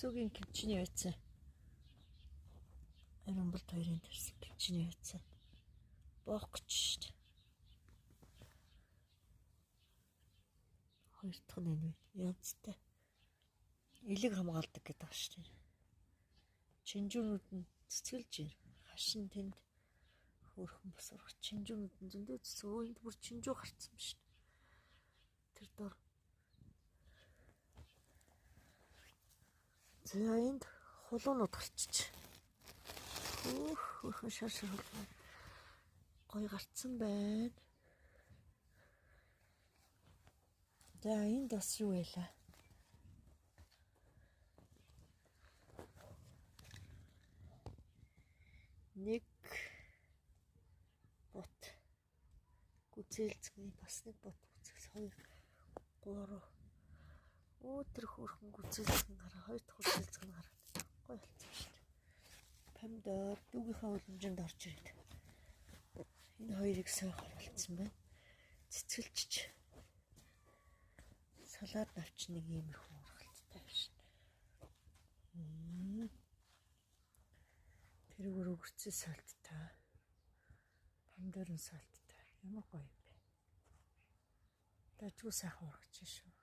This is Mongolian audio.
Сөгсөгийн кимчиний байцаа. Аримболд хоёрын төрсөн кимчиний байцаа. Боох гэж шүү дээ. Хоёр дахь нь энэ байна. Янзтай. Элэг хамгаалдаг гэдэг байгаа шүү дээ. Чинжүүнүүд нь цэцгэлж байна. Хашин тэнд хөөрхөн бас урах чинжүүнүүд нь зөндөө цэцэг. Өө энд бүр чинжүү гарцсан биш. Тэр дор. За энд хулуунууд гарчиж. Хөөх хөөрхөн шар шар хулуун. Гой гарцсан байна. За энд бас юу байлаа? Нэг бот гүзээлзгний бас нэг бот гүзээлс 2 3 өө тэр хөөрхөн гүзээлзгэн гараа хоёр дахь гүзээлзгэн гараад гоё болсон шүү дээ. Помидор дүүгийнхээ уламжинд орж ирээд энэ хоёрыг сойхор болцсон байна. Цэцгэлчж салаад навч нэг иймэрхүү ургалттай байна. Тэрүүгээр өгөрцөө сольттой. Помидорын сольттой. Ямар гоё юм бэ. Дажгүй сайхан ургаж шүү.